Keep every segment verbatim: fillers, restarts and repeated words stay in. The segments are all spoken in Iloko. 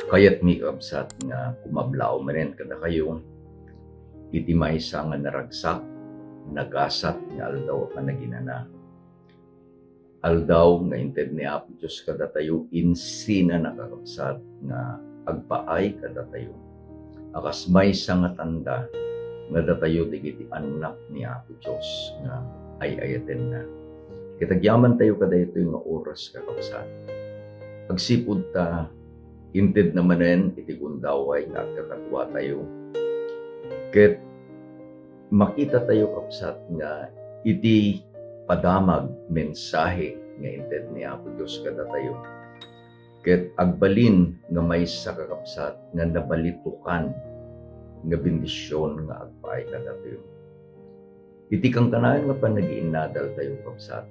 Kayatmi, kakabsat, nga kumablaaw manen kadakayo iti maysa nga naragsak, nagasat nga aldaw a panaginana. Aldaw nga inted ni Apo Dios kadatayo, insinana, kakabsat, nga agpaay kadatayo a kas maysa nga tanda nga datayo dagiti annak ni Apo Dios nga ay-ayatenna. Ket agyamantayo kadaytoy nga oras, kakabsat, agsipud ta inted na manen iti gundaway nga agkakaduatayo. Ket makitatayo, kabsat, nga iti padamag, mensahe nga inted ni Apo Dios kadatayo, ket agbalin nga maysa, kakabsat, nga nabalitukan nga bendision nga agpaay kadatayo. Iti kankanayon nga panagiinnadaltayo, kabsat,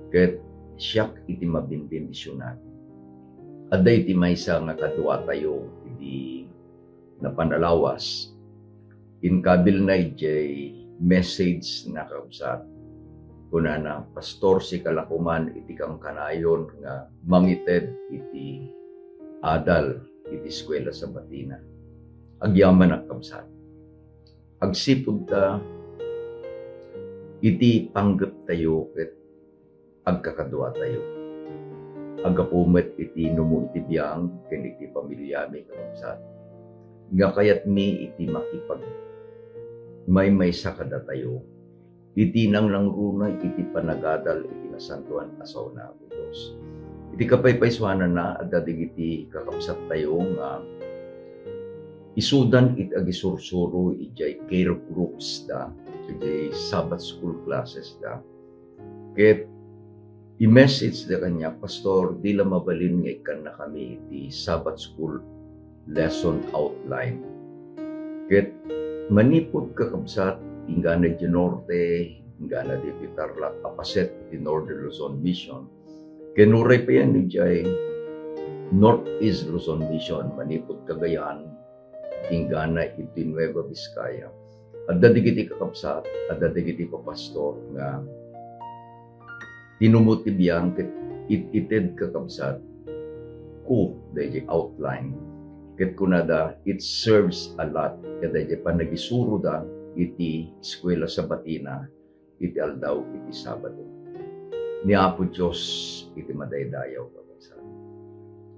ket siak iti mabinbendisionan. Adda iti maysa nga kaduatayo idi napan a lawas. Inkabilna idiay message na, kabsat. Kunana, "Pastor, sika la koman iti kankanayon nga mangited iti adal iti eskuela Sabatina." Agyamanak, kabsat. Agsipud ta iti panggeptayo ket agkakaduatayo. Aggapu met iti numo iti biang ken iti pamiliami, kakabsat, nga kayatmi iti makipagmaymaysa kadatayo iti nangnangruna iti panagadal iti nasantoan a saona, Apo Dios. Iti kapaypaysuananna, adda dagiti kakabsattayo nga isudan iti agisursuro idiay care groups da, idiay Sabbath school classes da. Ket i-message da kaniak, "Pastor, di la mabalin nga ikkannakami iti Sabbath school lesson outline." Ket manipud, kakabsat, inggana di Norte, inggana di Tarlac a paset iti Northern Luzon Mission, ken uray payen idiay Northeast Luzon Mission, manipud Cagayan, inggana iti Nueva Vizcaya. Adda dagiti kakabsat, adda dagiti papastor nga tinumot ti biang ket it-ited, kakabsat, ko daydi outline. Ket kunada, it serves a lot kadaydi panagisuroda iti eskuela Sabatina iti aldaw iti Sabado. Ni Apo Dios iti madaydayaw, kakabsat.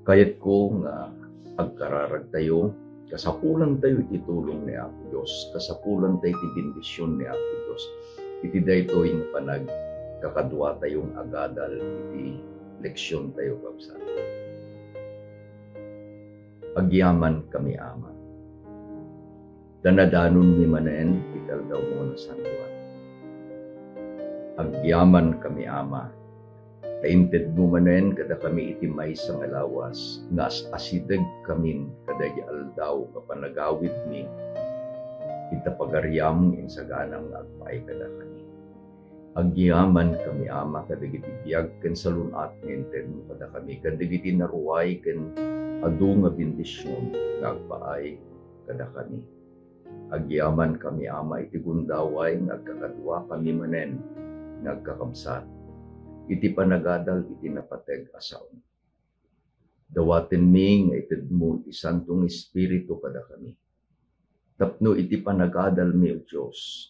Kayatko nga agkararagtayo, kasapulantayo iti tulong ni Apo Dios, kasapulantayo iti bendision ni Apo Dios iti daytoy nga panagkakaduatayo nga agadal iti leksiontayo, kabsat. Agyamankami, Ama, ta nadanonmi manen iti aldawmo a nasantoan. Agyamankami, Ama, ta intedmo manen kadakami iti maysa nga lawas nga as-asidegkamin kadaydi aldaw nga panagawidmi iti pagariam nga insaganam nga agpaay kadakami. Agyamankami, Ama, kadagiti biag ken salun-at nga intedmo kadakami, kadagiti naruay ken adu nga bendision nga agpaay kadakami. Agyamankami, Ama, iti gundaway nga agkakaduakami manen nga agkakabsat iti panagadal iti napateg a saona. Dawatenmi nga itedmo ti Santo nga Espiritu kadakami tapno iti panagadalmi, O Dios,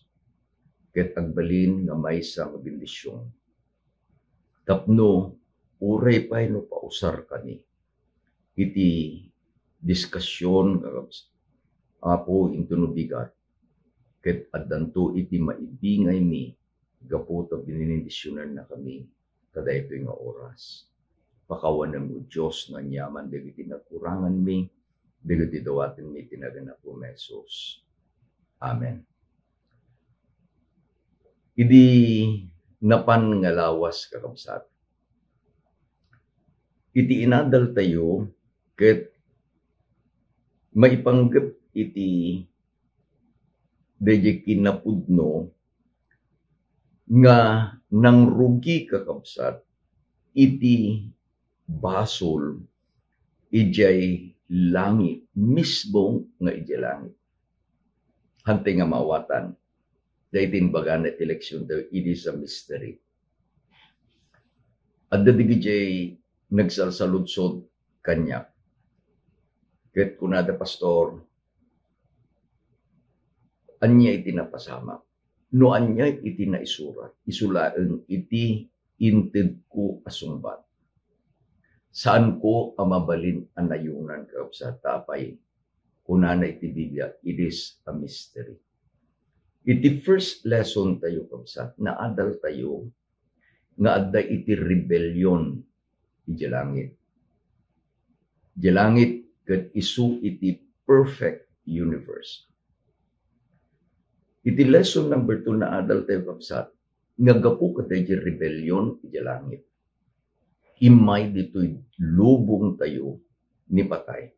ket agbalin nga maysa nga bendision. Tapno uray pay no pausarkami iti diskasion nga, Apo, intono bigat, ket addanto iti maibingaymi gapu ta bininendisionannakami kadaytoy nga oras. Pakawanem, O Dios, nga aniaman dagiti nakuranganmi, dagiti dawatenmi iti nagan Apo Jesus. Amen. Idi napan nga lawas, kakabsat, iti inadaltayo ket maipanggep iti daydi kinapudno nga nangrugi, kakabsat, iti basol idiay langit, mismo nga idiay langit. Hantay nga maawatan, daydi imbagana iti leksiontayo, it is a mystery. Adda dagiti nagsalsaludsod kaniak, Ket kunada, "Pastor, ania iti napasamak? No ania iti naisurat, isu laeng iti intedko a sungbat. Saanko a mabalin a nayonan, kakabsat, ta apay?" Kunana iti Biblia, "It is a mystery." Iti first lesson tayo, kabsat, naadal tayo nga adda iti rebellion idiay langit. Idiay langit ket isu iti perfect universe. Iti lesson number two, naadal tayo, kabsat, nga gapu kadaydi rebellion idiay langit, immay ditoy lubong tayo ni patay.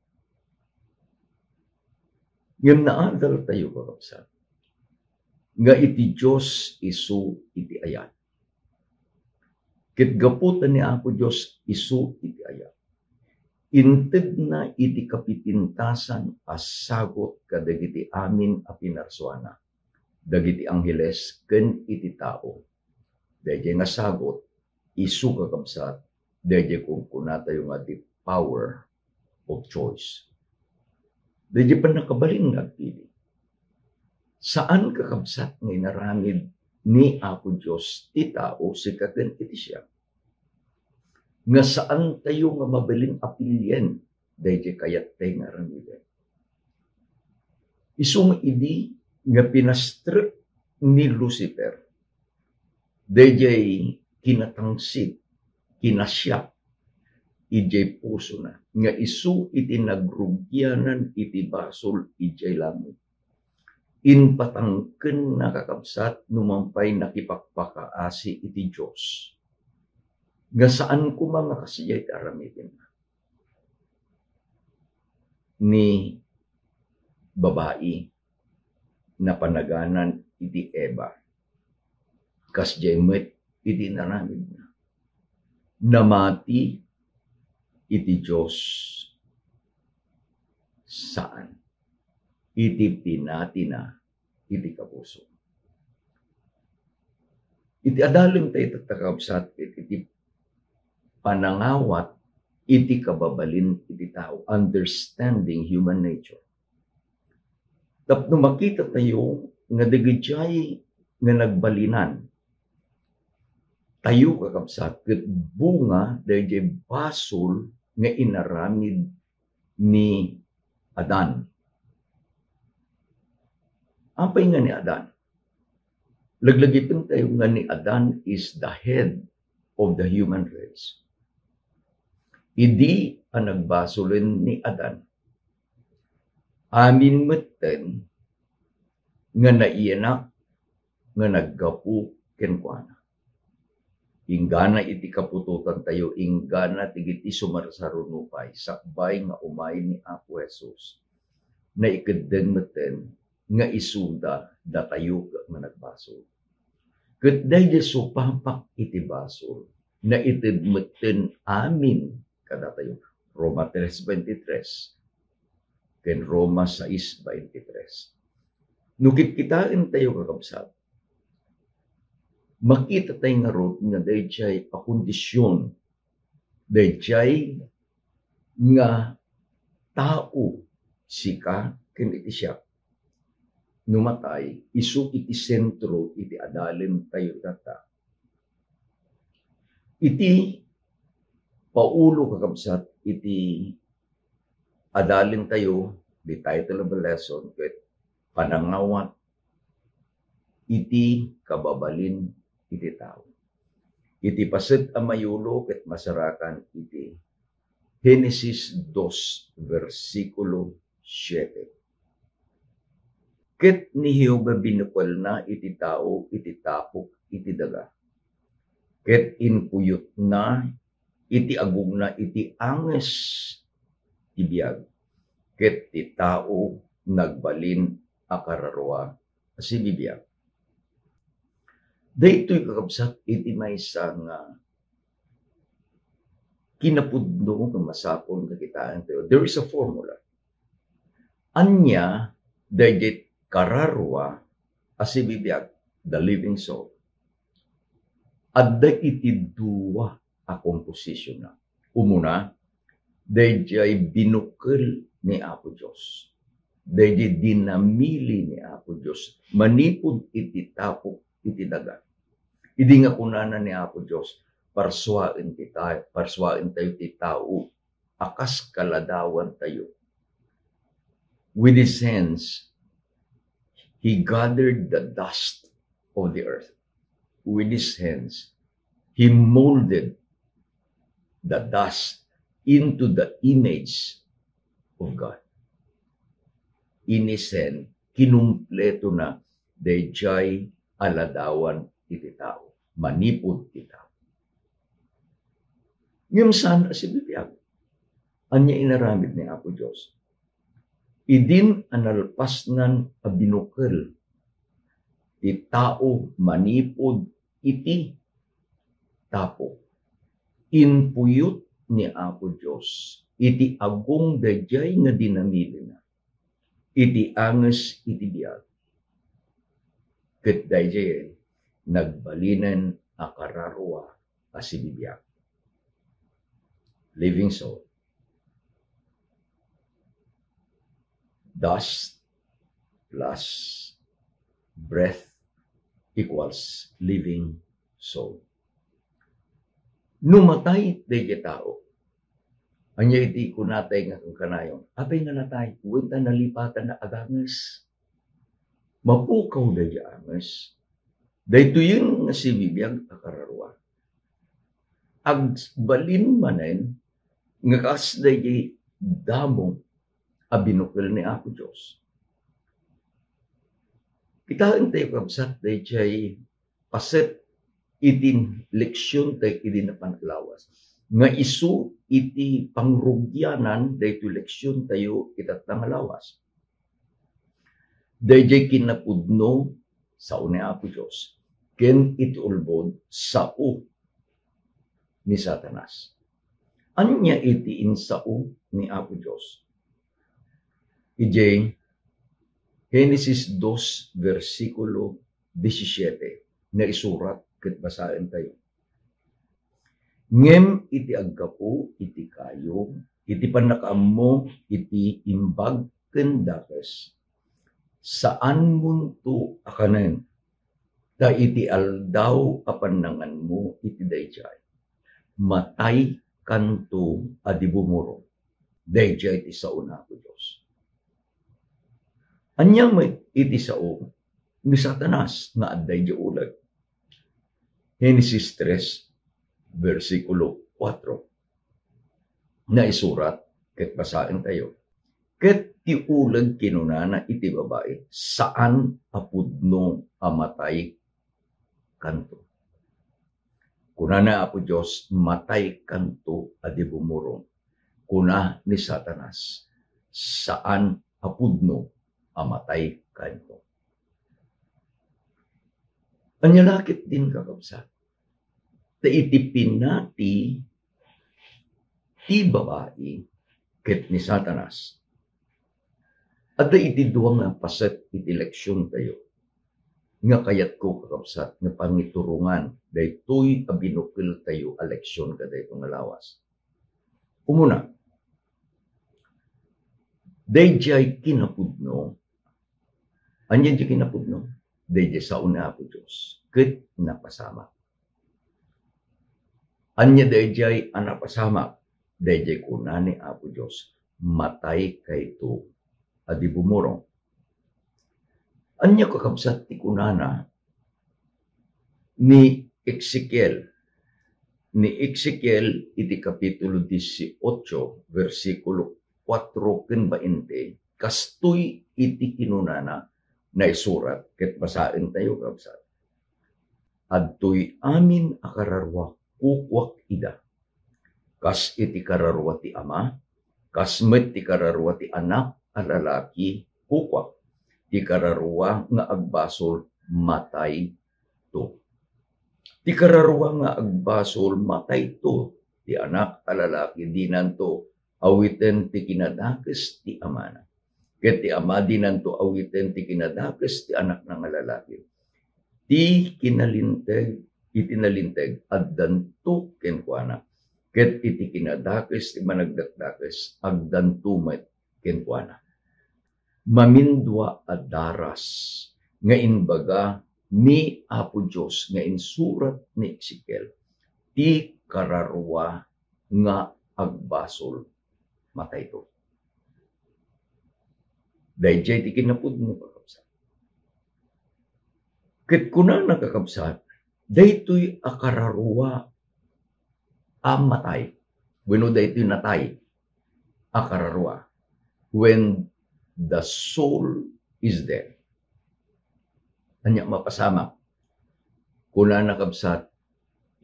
Ngem naadal tayo, kakabsat, nga iti Dios isu iti ayat. Ket gapu ta ni Apo Dios isu iti ayat, intedna iti kapipintasan a sagut kadagiti amin a pinarsuana, dagiti angheles ken iti tao. Daydiay nga sagut, isu, kakabsat, daydiay kunkunatayo nga the power of choice. Daydiay pannakabalin nga agpili. Saan, kakabsat, nga inaramid ni Apo Dios ti tao, sika ken iti siak, nga saan tayo nga mabalin a pilien daydiay kayattay nga aramiden. Isu nga idi nga pinastrek ni Lucifer daydiay kinatangsit, kinasiak idiay pusona, nga isu iti nagrugianan iti basol idiay langit. Impatangkenna, kakabsat, no man pay nakipakpakaasi iti Dios, nga saan koma nga kasdiay ti aramiden ni babai napanaganan iti Eva. Kasdiay met iti inaramidna. Namati iti Dios, saan, iti pinatina iti kapuso. Iti adalem tayo, kakabsat, iti panangawat iti kababalin iti tao, understanding human nature. Tapno makita tayo nga dagidiay nga nagbalinan tayo, kakabsat, ket bunga daydiay basol nga inaramid ni Adan. Apay nga ni Adan? Laglagipen tayo nga ni Adan is the head of the human race. Idi a nagbasolen ni Adan, amin metten nga naiyanak nga naggapu kenkuana. Inggana iti kaputotan tayo, inggana dagiti sumarsaruno pay, sakbay nga umay ni Apo Jesus, naikeddeng metten nga isuda datayo nga nagbasol. Ket daydi supapak iti basol, naited metten amin kadatayo. Roma tres veintitrés ken Roma sais veintitrés. No kitkitaentayo, kakabsat, makita tayo ngarud nga daydiay a kondisyon, daydiay nga tao, sika ken iti siak, no matay, isu iti sentro iti adalem tayo itatta. Iti Paulo, kakabsat, iti adalem tayo, the title of the lesson, ket panangawat iti kababalin iti tao. Iti paset a mayulo ket masarakan iti Genesis dos, bersikulo siete. Ket ni Jehovah binukelna iti tao iti tapok iti daga, ket inkuyotna iti agongna iti anges ti biag, ket ti tao nagbalin a kararua a sibibiag. Daytoy, kakabsat, iti maysa nga kinapudno nga masapul nga kitaentayo. There is a formula. Ania daydi kararua a sibibiag, the living soul? Adda iti dua a komposisionna. Umuna, daydiay binukel ni Apo Dios. Daydi dinamili ni Apo Dios manipud iti tapok iti daga. Idi nga kunana ni Apo Dios, "Parsuaen ti ta-, parsuaen tayo ti tao a kas kaladawan tayo." With his hands, he gathered the dust of the earth. With his hands, he molded the dust into the image of God. In his hand, kinumpleto na dayjay a ladawan iti tao, manipud ti tao. Ngem saan a sibibiag. Ania inaramid ni Apo Dios? Idin a nalpasnan a binukel ti tao manipud iti tapok, impuyot ni Apo Dios iti agong dayjay nga dinamilina iti anges iti biag. Ket dayjay nagbalinen a kararua a sibibiag. Living soul. Dust plus breath equals living soul. No matay dayjay tao, ania iti kunatay nga kankanayon? Apay nga natay? Wen ta nalipatan na aganges. Mapukaw dayjay anges. Daytoyen nga sibibiag a kararua. Agbalin manen nga kas dayjay damo a binukel ni Apo Dios. Kitaen tayo, kabsat, dayjay paset iti leksion tayo idi napan a lawas. Nga isu iti pangrugianan daytoy leksion tayo itatta nga lawas. Dayjay kinapudno, sao ni Apo Dios, ken iti ulbod, sao ni Satanas. Ania iti insao ni Apo Dios? Idiay Genesis dos, bersikulo disisiete, naisurat ket basaen tayo. Ngem iti aggapu iti kayo, iti pannakaammo iti imbag ken dakes, saanmonto a kanen, ta iti aldaw a pannanganmo iti dayjay, mataykanto a di bumurong. Dayjay ti sao ni Apo Dios. Ania met iti sao ni Satanas nga adda idiay uleg? Genesis tres, bersikulo kuatro. Naisurat ket basaen tayo. Ket ti uleg kinunana iti babai, saan a pudno a mataykanto. Kuna ni Apo Dios, mataykanto a di bumurong. Kuna ni Satanas, saan a pudno a mataykanto. Ania la ketdin, kakabsat? Ta iti pinati ti babai ket ni Satanas, adda iti dua nga paset iti leksion tayo nga kayatko, kakabsat, nga pangiturongan daytoy a binukel tayo a leksion kadayto nga lawas. Umuna, dayjay kinapudno. Ania ti kinapudno? Dayjay sao ni Apo Dios ket napasamak. Ania dayjay a napasamak? Dayjay kuna ni Apo Dios, "Mataykayto a di bumurong." Ania, kakabsat, ti kunana ni Ezekiel? Ni Ezekiel iti Kapitulo dieciocho, bersikulo kuatro ken bainte, kastoy iti kinunana, naisurat ket basaen tayo, kabsat. "Adtoy amin a kararua, kukuak ida. Kas iti kararua ti ama, kas met ti kararua ti anak a lalaki, kukuak. Ti kararua nga agbasol, matayto." Ti kararua nga agbasol, matayto. Ti anak a lalaki, dinanto awiten ti kinadakes ti amana. Ket ti ama, dinanto awiten ti kinadakes ti anakna nga lalaki. Ti kinalinteg, iti nalinteg, addanto kenkuana. Ket iti kinadakes ti managdakdakes, addanto met kenkuana. Mamindua a daras nga imbaga ni Apo Dios nga insurat ni Ezekiel, ti kararua nga agbasol matayto. Daydiay ti kinapudno, kakabsat. Ket kunana, kakabsat, daytoy a kararua a matay, wenno daytoy natay a kararua, when the soul is dead. Ania mapasamak? Kunana, kabsat,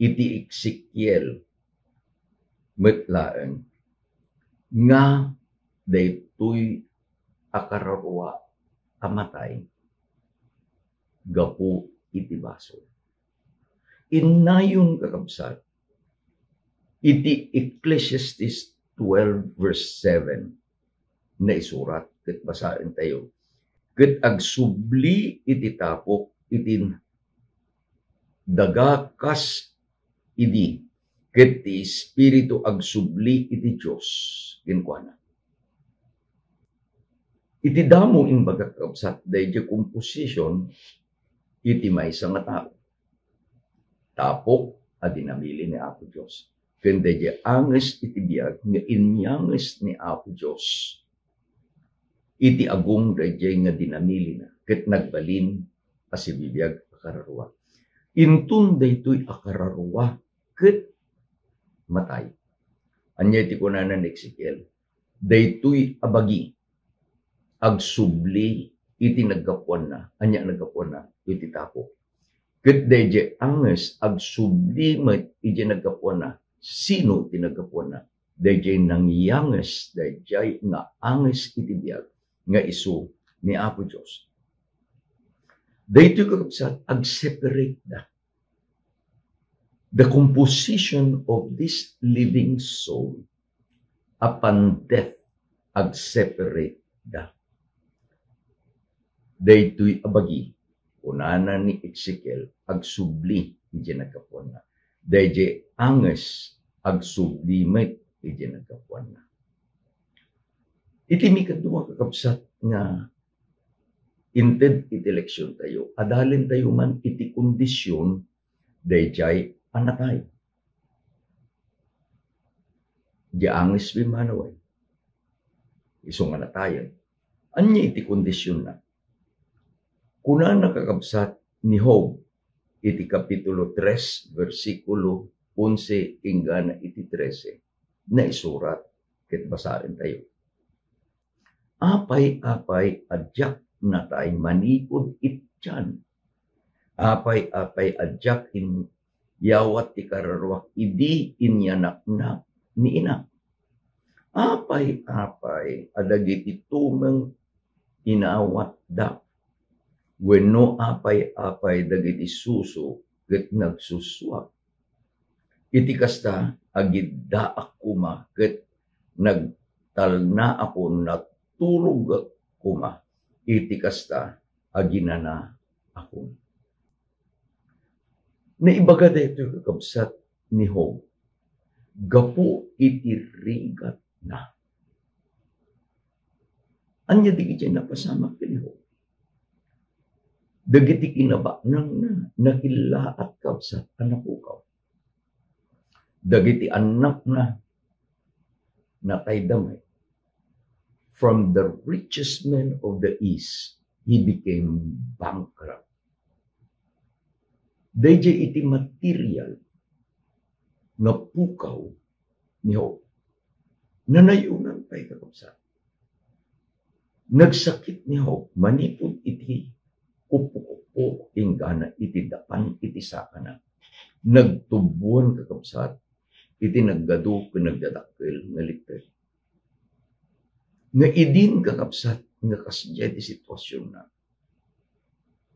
iti Ezekiel met laeng nga daytoy a kararua a matay gapu iti basol. Innayon, kakabsat, iti Ecclesiastes twelve verse seven, naisurat ket basaentayo. Ket agsubli iti tapok iti daga kas idi, ket ti Espiritu agsubli iti Dios kenkuana. Iti damo, imbaga, kakabsat, daydiay komposisyon iti maysa nga tao. Tapok a dinamili ni Apo Dios, ken daydiay anges iti biag nga inyanges ni Apo Dios iti agong daydiay nga dinamilina, ket nagbalin a sibibiag a kararua. Inton daytoy a kararua ket matay. Ania iti kunana ni Ezekiel? Daytoy a bagi agsubli iti naggapuanna. Ania naggapuanna? Iti tapok. Ket daydiay anges agsubli met iti naggapuanna. Sino ti naggapuanna? Daydiay nangiyanges, daydiay nga anges iti biag nga isu ni Apo Dios. Daytoy, kakabsat, agseparate da. The composition of this living soul upon death, agseparate da. Daytoy a bagi, kunana ni Ezekiel, agsubli iti naggapuanna. Daydiay anges, agsubli met iti naggapuanna. Iti mikadua, kakabsat, nga inted iti leksiontayo, adalentayo man iti kondisyon daydiay a natay. Di anges pimmanawen. Isu nga natayen. Ania iti kondisionna? Kunana, kakabsat, ni Job iti Kapitulo tres, bersikulo onse inggana iti trese, naisurat ket basaentayo. Apay-apay a diak natay manipud iti tian. Apay-apay a diak inyawat ti kararuak idi inyanaknak ni inak. Apay-apay a dagiti tumeng inawatda, wenno apay-apay dagiti suso ket nagsusuak. Iti kasta, agiddaak koma ket nagtalnaakon, natulogak koma. Iti kasta, aginanaakon. Naibaga daytoy, kakabsat, ni Job gapu iti rigatna. Ania dagiti napasamak ken ni Job? Dagiti kinabaknangna, nakillaat, kabsat, a napukaw. Dagiti annakna, natayda met. From the richest man of the East, he became bankrupt. Daydiay iti material nga pukaw ni Job. Nanayonan pay, kakabsat. Nagsakit ni Job manipud iti kupukuppo inggana iti dapan iti sakana. Nagtuboan, kakabsat, iti nagadu ken nagdadakkel nga liped. Nga idin, kakabsat, nga kasdiay ti situasionna,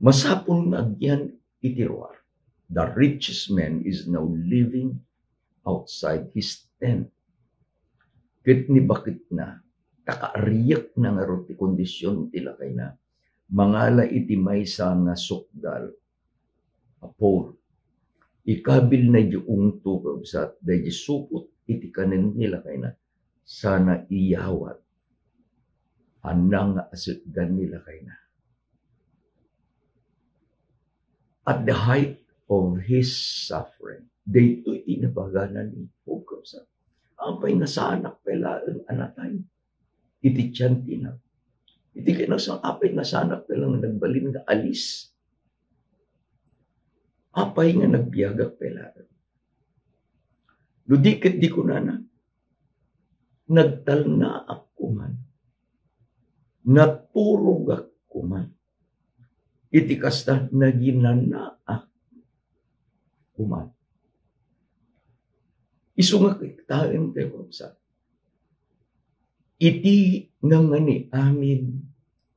masapul nga agyan iti ruar. The richest man is now living outside his tent. Ket ni baketna, ta kaariyekna ngarud ti kondision ti lakayna, mangala iti maysa nga sukdal a pole. Ikabilna idiay ungto, kabsat, daydi supot iti kanen ni lakayna, sana iyawat Hanna nga asekdan ni lakayna. At the height of his suffering. Daytoy ti nabagana ni Job, kabsat. Apay nga saanak pay laeng a natay iti tian ti ina. Iti kinaksang, apay nga saanak pay laeng nagbalin nga alis. Apay nga nagbiagak pay laeng. No di ket di kunana, nagtalnaak koman, naturogak koman. Iti kasta, naginanaak koman. Isu nga kitaen tayo, kabsat. Iti nangani amin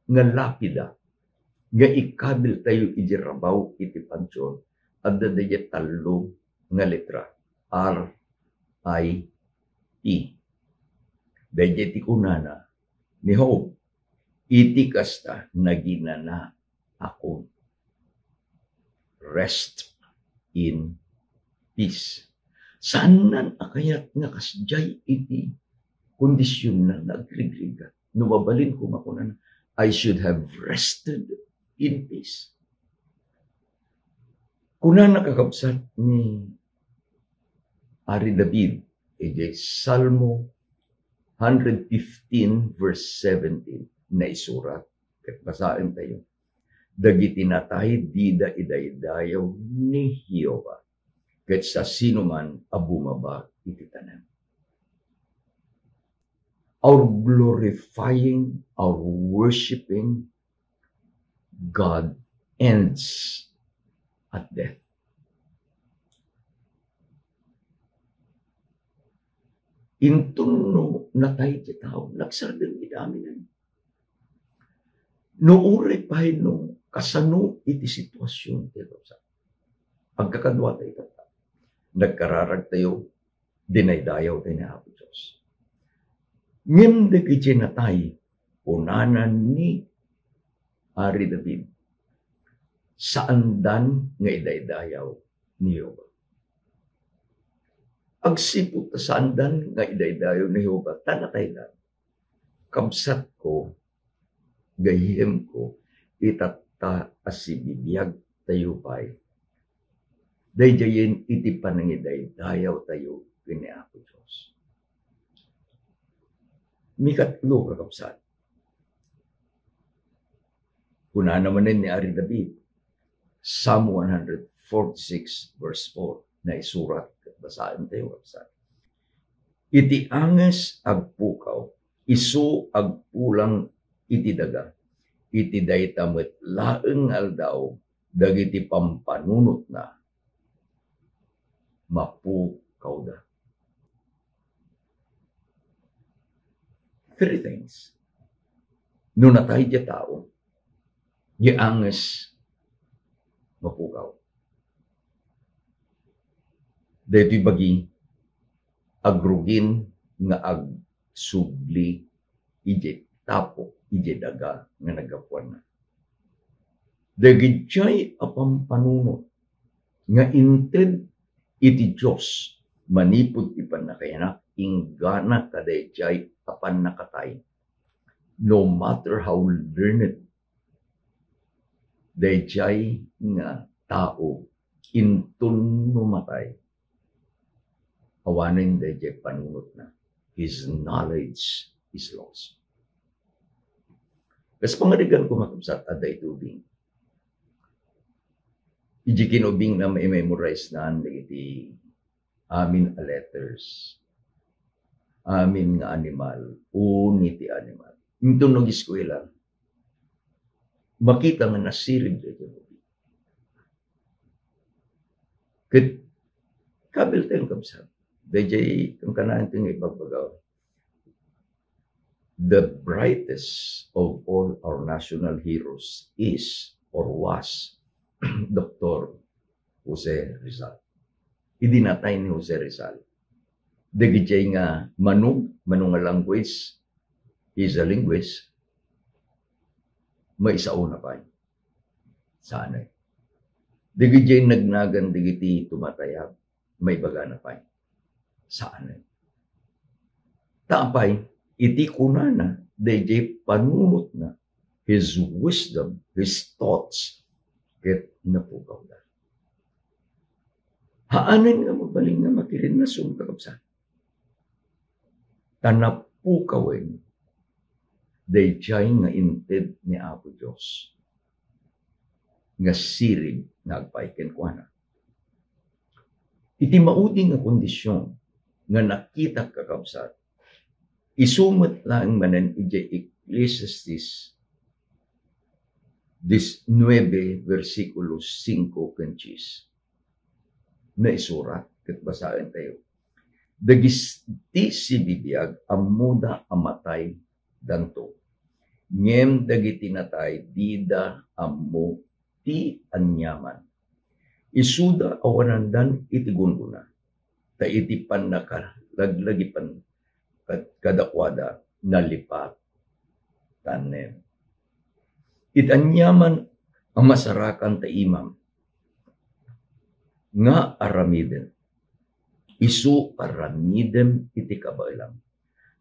nga lapida nga ikabil tayo iti rabaw iti panteon, adda daydiay tallo nga letra, R I P. Daydiay ti kunana ni Job, iti kasta, naginanaakon. Rest in peace. Saannan a kayat nga kasdiay iti kondisionna nga agrigriggat. No mabalin ko nga kunana, "I should have rested in peace." Kunana, kakabsat, ni Ari David, iti Salmo hundred fifteen verse seventeen, naisurat, ket basaentayo, "Dagiti natay dida idaydayaw ni Jehovah, ket sasinoman a bumaba iti tanem." Our glorifying, our worshiping God ends at death. Inton no natay ti tao, nagsardeng iti amin. No uray pay no kasano iti situasion ti kabsat, agkakadua tayo itatta. Nagkararag tayo, dinaydayaw tayo ni Apo Dios. Ngem dagiti natay, kunana ni Ari David, saandan nga idaydayaw ni Jehovah. Agsipud ta saandan nga idaydayaw ni Jehovah, ta nataydan. Kabsatko, gayyemko, itatta a sibibiag tayo pay daydiayen iti panangidaydayaw tayo ken ni Apo Dios. Mikatlo, kakabsat, kunana manen ni Ari David, Psalm one hundred forty-six verse four, naisurat, basaen tayo, kabsat. Iti anges agpukaw, isu agpulang iti daga. Iti dayta met laeng nga aldaw, dagiti pampanunotna mapukawda. Three things. No natay ti tao, di anges mapukaw. Daytoy bagi, agrugin nga agsubli idiay tapok, idiay daga nga naggapuanna. Dagidiay a pampanunot nga inted iti Dios manipud ti pannakayanak, inggana kadaydiay a pannakatay. No matter how learned daydiay nga tao, inton no matay, awanen daydiay panunotna. His knowledge is lost. Kas pangarigan ko, makabsat, adda iti ubing. Iti kinubingna, mai-memorize nan dagiti amin a letters, amin nga animal, uni ti animal. Inton nag-eskwela, makita nga nasirib daytoy. Ket kabil tayo, kabsat. Daydiay, kankanayon ti nga ibagbaga, the brightest of all our national heroes is or was Doctor Jose Rizal. Idi natay ni Jose Rizal, dagidiay nga manung, manung nga language, he's a linguist, maisaona pay. Saan, eh? Dagidiay nagnagan dagiti tumatayab, maibagana pay. Saan, eh? Ta apay, iti kunana, dayjay panunotna, his wisdom, his thoughts, ket napukawda. Haanen nga mabalin nga makirinnason, kakabsat. Ta napukawen dayjay nga inted ni Apo Dios nga sirib nga agpaay kenkuana. Iti maudi nga kondisyon nga nakitak, kakabsat, isu met laeng manen idiay Ecclesiastes diecinuebe, bersikulo singko ken dies. Naisurat, ket basaentayo. Dagiti sibibiag, ammoda a mataydanto. Ngem dagiti natay, dida ammo ti aniaman. Isuda awanandan iti gunggona, ta iti pannakalaglagipan kad-, kadakuada, nalipat tanem. Iti aniaman a masarakan ta imam nga aramiden, isu aramidem iti kabaelam.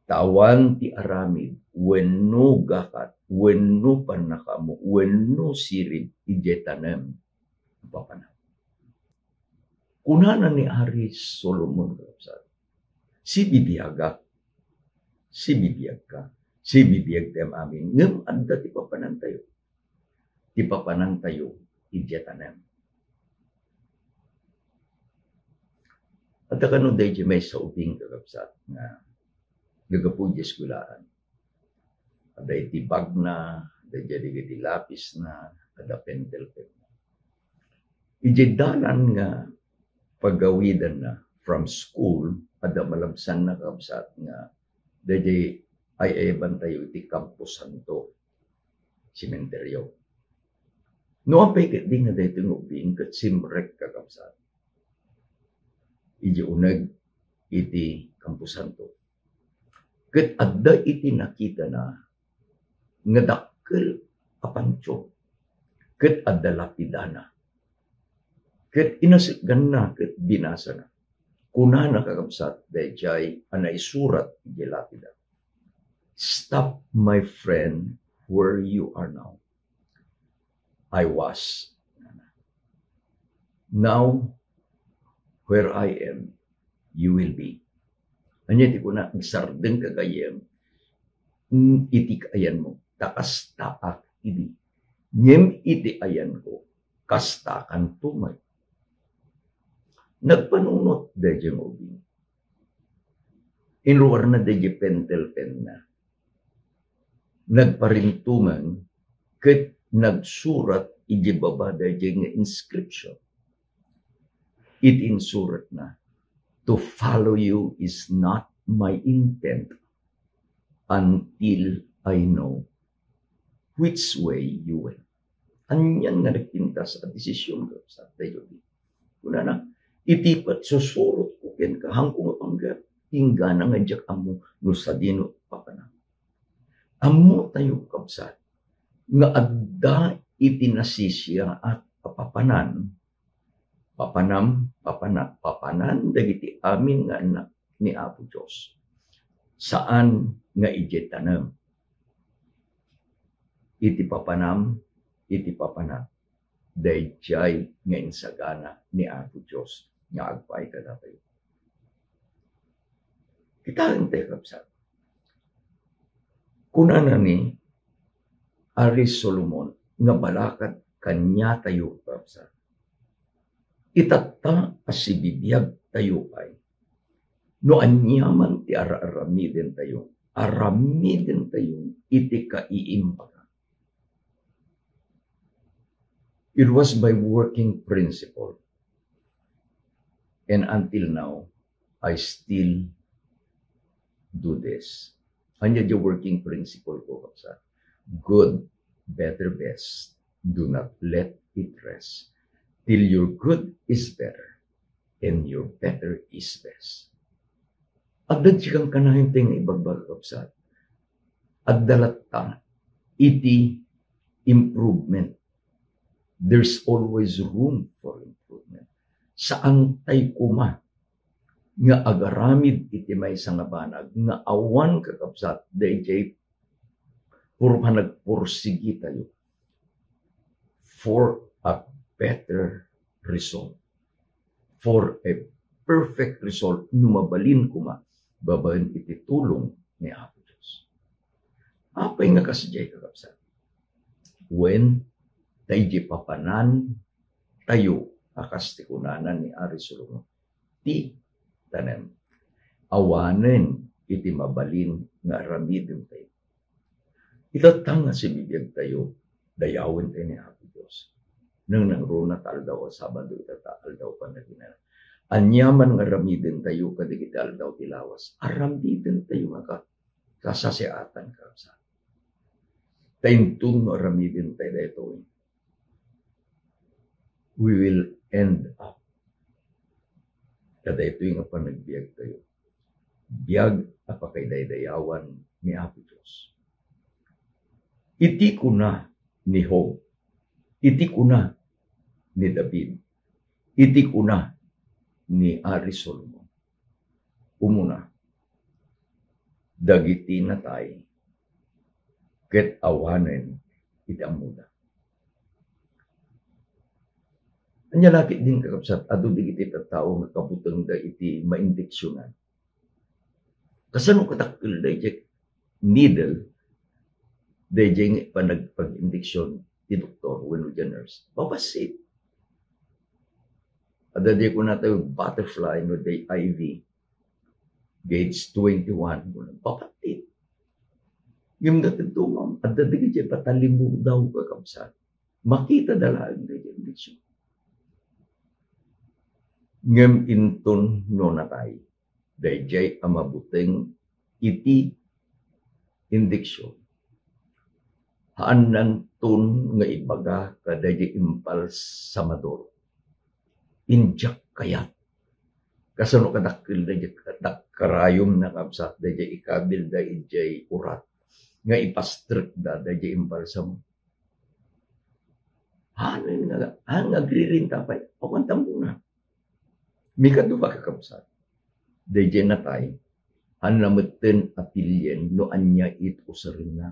Ta awan ti aramid wenno gakat wenno pannakaammo wenno sirib idiay tanem a papanam. Kunana ni Ari Solomon, kakabsat, "Sibibiagak, sibibiagka, sibibiagtayo amin, ngem adda ti papanantayo. Ti papanantayo idiay tanem." Adda kano daydi maysa ubing, kakabsat, nga gagapu idiay eskuelaan. Adda iti bagna, adda dagiti lapisna, adda pentel penna. Idiay dalan nga pagawidanna from school, adda malabsanna, kakabsat, nga daydi ay-ayabantayo iti Camposanto, sementeryo. No apay ketdi nga daytoy nga ubing ket simrek, kakabsat, idiay uneg iti Camposanto. Ket adda iti nakitana nga dakkel a pantio, ket adda lapidana. Ket inasekganna ket binasana. Kunana, kakabsat, daydiay a naisurat idiay lapida, "Stop, my friend, where you are now. I was. Now, where I am, you will be." Ania ti kuna, "Agsardengka gayyem, mm, iti kaayanmo, ta kastaak idi. Ngem iti ayanko, kastakanto met." Nagpanunot daydiay nga ubing. Inruarna daydiay pentel penna. Nagparintumeng ket nagsurat idiay baba daydiay nga inscription. Iti insuratna, "To follow you is not my intent until I know which way you went." Anian nga nagpintas a desisyon, kakabsat, daytoy. Kunana, "Iti pagsusurotko kenka, haanko nga panggep, inggana nga diak ammo no sadino papanam." Ammotayo, kakabsat, nga adda iti nasisiaat a papanan, papanam, papana-, papanan dagiti amin nga annak ni Apo Dios. Saan nga idiay tanem. Iti papanam, iti papanan, daydiay nga insagana ni Apo Dios nga agpaay kadatayo. Kitaentayo, kabsat. Kunana ni Ari Solomon nga balakad kaniatayo, kabsat, "Itatta a sibibiagtayo pay. No aniaman ti ara-aramidentayo, aramidentayo iti kaiimbagan." It was my working principle. And until now, I still do this. Ania diay working principle ko, kabsat? Good, better, best. Do not let it rest till your good is better and your better is best. Adda diay kankanayon ti nga ibagbaga, kabsat. Adda latta iti improvement. There's always room for improvement. Saantay koma nga agaramid iti maysa nga banag nga awan, kakabsat, daydiay puro panagpursigi tayo for a better result, for a perfect result, no mabalin koma babaen iti tulong ni Apo Dios. Apay nga kasdiay, kakabsat? Wen, daydiay papanan tayo a kas ti kunana ni Ari Solomon, ti tanem. Awanen iti mabalin nga aramiden tayo. Itatta nga sibibiag tayo, dayawen tayo ni Apo Dios. Nangnangruna ta aldaw a Sabado, itatta aldaw panaginana. Aniaman nga aramiden tayo kadagiti aldaw ti lawas, aramiden tayo nga ka-, kasasiatan, kakabsat. Ta inton no aramiden tayo daytoy, we will end up kadaytoy nga panagbiag tayo. Biag a pakaidaydayawan ni Apo Dios. Iti kuna ni Job, iti kuna ni David, iti kuna ni Ari Solomon. Umuna, dagiti natay ket awanen iti ammoda. Ania la ketdin, kakabsat, adu dagiti tattao nga kabutengda iti maindiksionan. Kasano kadakkel daydiay needle, daydiay nga panagpag-indiksyon ti doktor wenno diay nurse? Babassit. Adda diay kunatayo butterfly no diay I V, gauge twenty-one, kuna, babassit. Ngem dagiti dumam, adda dagiti patalimudaw, kakabsat. Makitada laeng daydiay indiksyon. Ngem inton no natay daydiay a mabuteng iti indiksyon, haannanton nga ibaga kadaydiay imbalsamador. Indiak kayat. Kasano kadakkel daydiay dak-, karayom, kakabsat, daydiay ikabilda idiay urat nga ipastrekda daydiay imbalsamo? Haanna nga, haan nga agririnta pay, awan tammona. Mikadua, kakabsat, daydiay natay, haanna metten a pilien no ania it usarenna.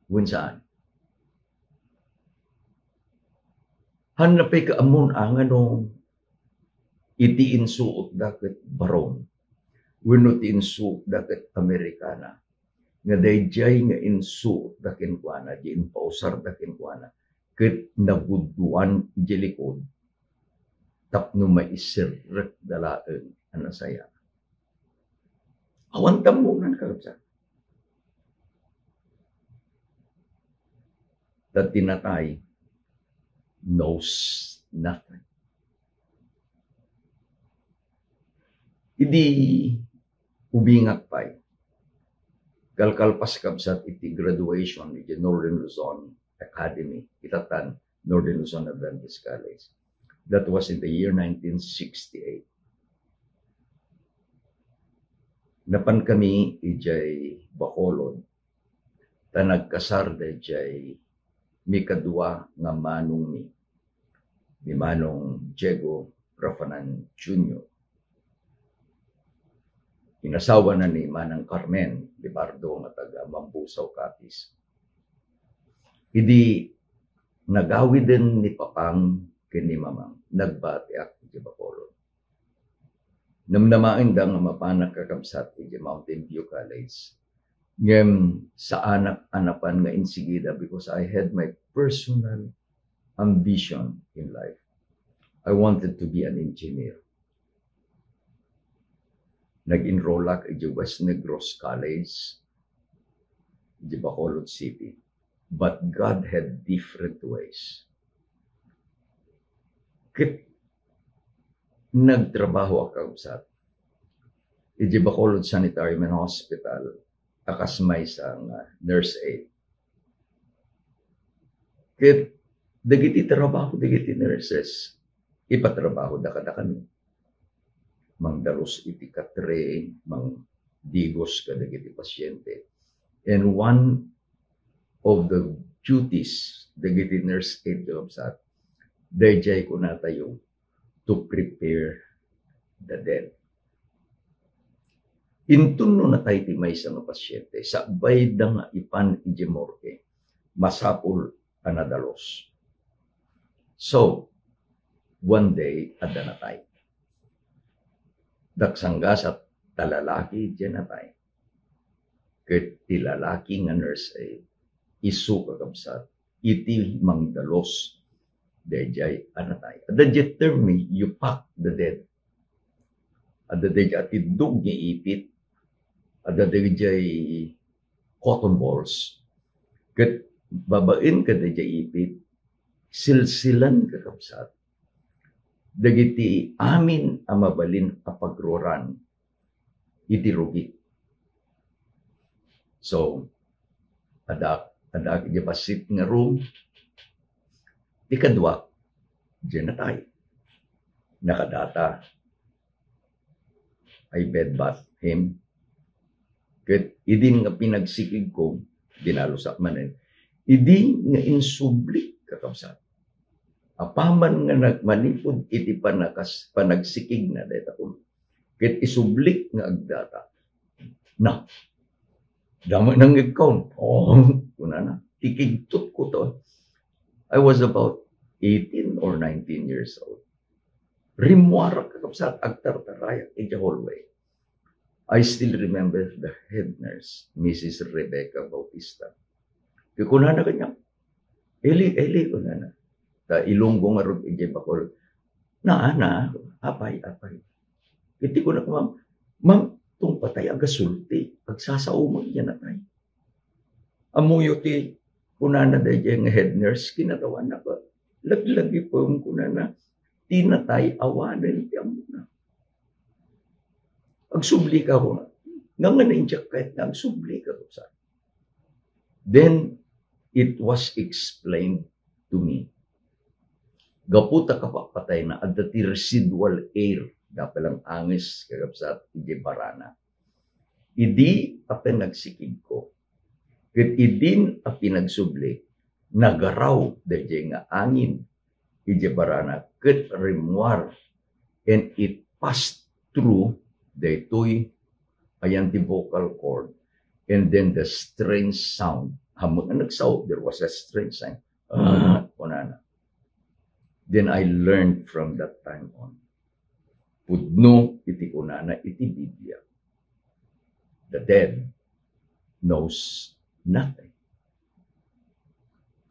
Wen saan. Haanna pay kaammona nga no iti insuotda ket barong, wenno ti insuotda ket Amerikana, nga daydiay nga insuotda kenkuana, diay impausarda kenkuana, ket nagudduan idiay likod tapno maiserrekda laeng a nasaya. Awan tammona, kakabsat. Ta ti natay knows nothing. Idi ubingak pay, kalkalpas, kabsat, iti graduation iti Northern Luzon Academy, itatan Northern Luzon Adventist College. That was in the year nineteen sixty-eight. Napankami idiay Bacolod, ta nagkasar daydiay mikadua nga manongmi, ni Manong Diego Rafanan Junior. Inasawana ni Manang Carmen Libardo nga taga Mambusaw, Capiz. Idi nagawiden ni Papang ken ni Mamang, nagbatiak iti Bacolod. Namnamaenda nga mapanak, kakabsat, iti Mountain View College. Ngem saanak a napan nga insigida because I had my personal ambition in life. I wanted to be an engineer. Nag-enrollak iti West Negros College, iti Bacolod City. But God had different ways. Ket nagtrabahoak, kakabsat, iti Bacolod Sanitarium and Hospital a kas maysa nga nurse aide. Ket dagiti trabaho dagiti nurses, ipatrabahoda kadakami. Mangdalus iti katre, mangdigos kadagiti pasiente. And one of the duties dagiti nurse aide, kakabsat, daydiay kunatayo, to prepare the dead. Inton no natay ti maysa nga pasyente, sakbayda nga ipan idiay morgue, masapul a nadalos. So, one day, adda natay. Daksanggasat ta lalaki diay natay. Ket ti lalaki nga nurse ay isu, kakabsat, iti mangdalos daydiay a natay. Adda diay term, eh, you pack the dead. Adda daydiay atiddog nga ipit. Adda daydiay cotton balls. Ket babaen kadaydiay ipit, silsilan, kakabsat, dagiti amin a mabalin a pagruaran iti rugi. So, adda, adda iti bassit nga room. Ti kaduak, diay natay. Nakadata. I bed bath him. Ket idin nga pinagsikigko, dinalusak manen. Idi nga insublik, kakabsat. Apaman nga nagmanipud iti panakas-, panagsikigna dayta kun-, ket isublik nga agdata. Na, damo nang igkaon. Oh, kunana. Tikigtot ko to. I was about eighteen or nineteen years old. Rimmuarak, kakabsat, agtartarayak iti hallway. I still remember the head nurse, Missus Rebecca Bautista. Kunana kaniak, "Eli, Eli," kunana. Ta Ilonggo ngarud iti bakol. "Na, na, apay, apay." Iti kunak, "Ma'am, ma'am, tungpatay agasulti, agsasaumag diay natay." Ammoyo ti kunana daydiay nga head nurse, kinatawanak. "Laglagipem," kunana, "ti natay awanen ti ammona." Agsublika, kuna. Nga, nga nainjak kayat nga agsublika, kakabsat. Then, it was explained to me. Gapu ta kapapatayna, adda ti residual air, dapelang anges, kakabsat, iti barana. Idi a pinagsikigko, ket idin a pinagsublik, nagaraw daydiay nga angin iti barana ket rimmuar, and it passed through daytoy ayan ti vocal cord, and then the strange sound. Ammok nga nagsao, there was a strange sound. Ah, kunana. Then I learned from that time on. Pudno iti kunana iti Biblia, "The dead knows nothing."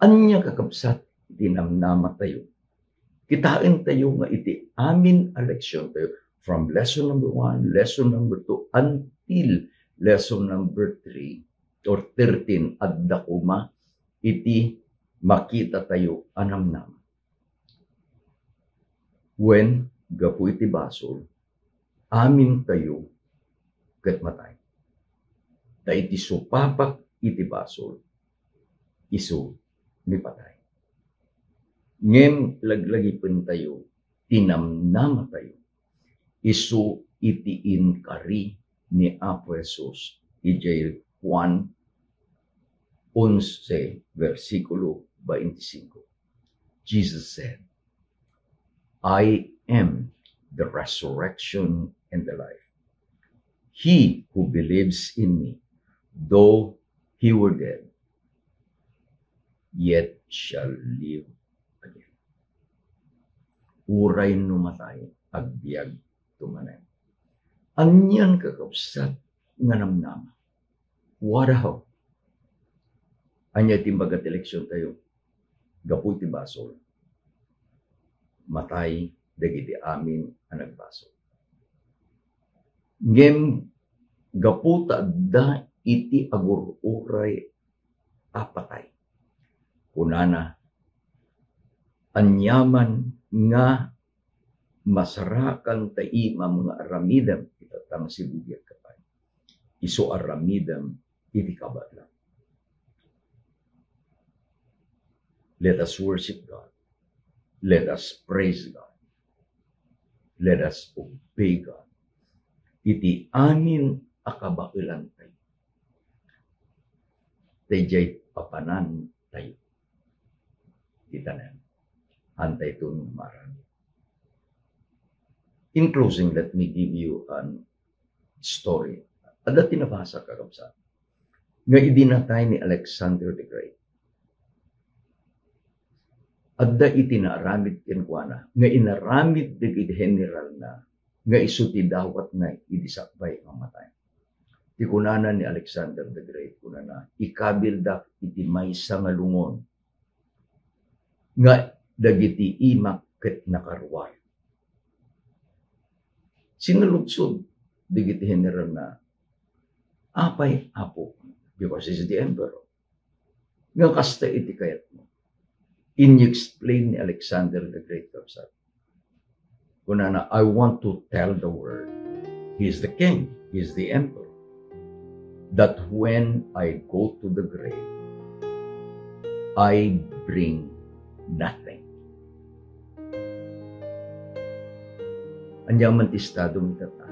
Ania, kakabsat, iti namnamatayo? Kitaentayo nga iti amin a leksiontayo, from lesson number one, lesson number two, until lesson number three or thirteen, adda koma iti makitatayo a namnama. Wen, gapu iti basol, amintayo ket matay. Ta iti supapak iti basol, isu ni patay. Ngem laglagipentayo ti namnamatayo, isu iti inkari ni Apo Jesus idiay Juan onse, bersikulo twenty-five. Jesus said, "I am the resurrection and the life. He who believes in me, though he were dead, yet shall live again." Uray no matay, agbiagto manen. Anian, kakabsat, nga namnama? What a hope! Ania ti imbaga ti leksiontayo? Gapu iti basol, matay dagiti amin a nagbasol. Ngem gapu ta adda iti agur-uray a patay, kunana, "Aniaman nga masarakan ta imam nga aramidem ita tang sibubiag ka pay, isu aramidem iti kabaelan." Let us worship God. Let us praise God. Let us obey God. Iti amin a kabaelan tayo, daydiay papanan tayo. Kita na. Antay to no maaramid. In closing, let me give you an story. Adda ti nabasa, kakabsat, nga idi natay ni Alexander the Great, adda iti naaramid kenkuana nga inaramid dagiti generalna nga isu ti dawatna idi sakbay a matay. Ti kunana ni Alexander the Great, kunana, "Ikabildak iti maysa nga lungon nga dagiti imak ket nakaruar." Sinaludsod dagiti generalna, "Apay, Apo?" Because he's the emperor. "Nga kasta iti kayatmo?" Inexplain ni Alexander the Great, kabsat. Kunana, "I want to tell the world, he's the king, he's the emperor, that when I go to the grave, I bring nothing." Aniaman ti estado itatta.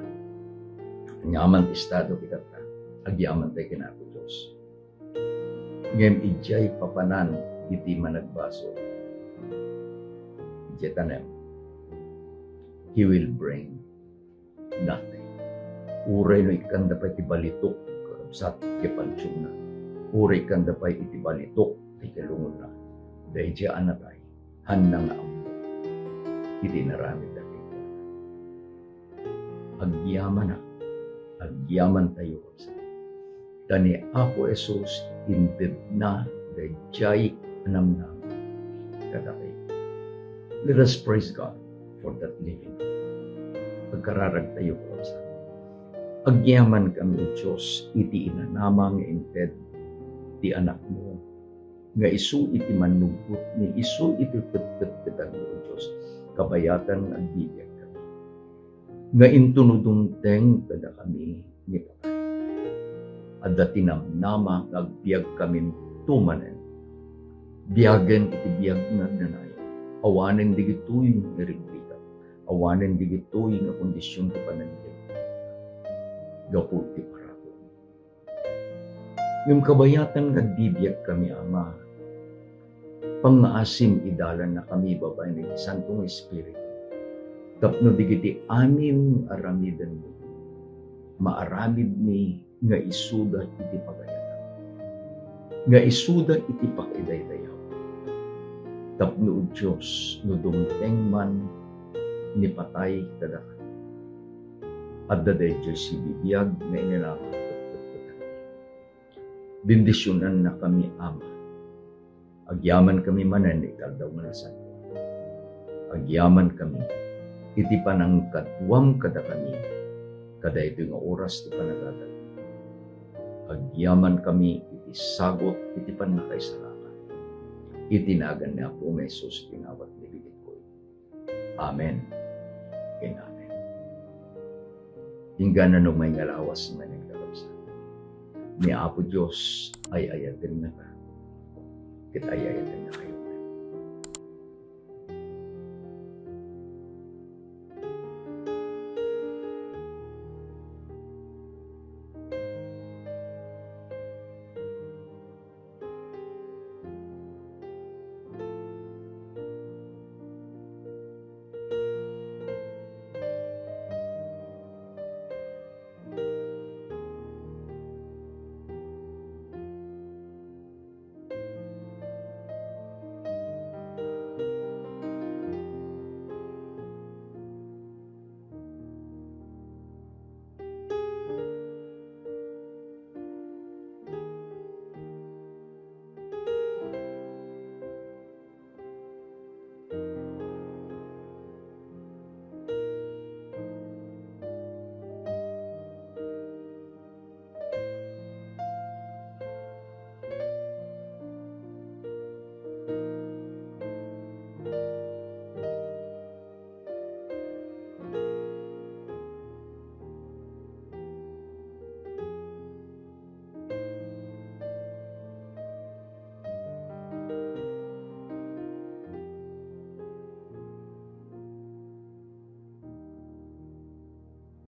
Aniaman ti estado itatta. Agyaman tayo ken Apo Dios. Ngem idiay papanan iti managbasol, idiay tanem, he will bring nothing. Uray no ikkanda pay ti balitok, kabsat, ti pansionna, uray ikkanda pay iti balitok ti kalungonna, daydiay a natay, hanna nga ammo iti inaramidda kenkuana. Agyamanak, agyamantayo, kabsat. Ta ni Apo Jesus, intedna daydiay a namnama kadatayo. Let us praise God for that living. Agkararagtayo, kabsat. Agyamankami, O Dios, iti inanama nga inted ti Anakmo, nga isu iti mannugotmi, isu iti petpetpetagmi, O Dios, kabayatan nga agbibiagkami. Nga inton no dumteng kadakami ni patay, adda ti namnama nga agbiagkaminto manen. Biagen iti biag nga agnanayon. Awanen digitoy nga irigrigat. Awanen digitoy nga kondision ti panagbiag gapu iti parabur. Ngem kabayatan nga agbibiagkami, Ama, pangngaasim, idalannakami babaen iti Santo nga Espiritu, tapno dagiti amin nga aramidenmi, maaramidmi nga isuda iti pagayatam, nga isuda iti pakaidaydayaw. Tapno, O Dios, no dumteng man ni patay kadakami, adda daydiay sibibiag nga inanama ket petpetakmi. Bendisionannakami, Ama. Agyamankami manen iti Aldaw nga Nasantoan. Agyamankami iti panangkaduam kadakami kadaytoy nga oras ti panagadalmi. Agyamankami iti sagut iti pannakaisalakan. Iti nagan ni Apo Jesus ti inawat ni bibitko. Amen ken amen. Inggana no may nga lawas manen, kakabsat. Ni Apo Dios ay-ayatennaka ket ay-ayatennakayo.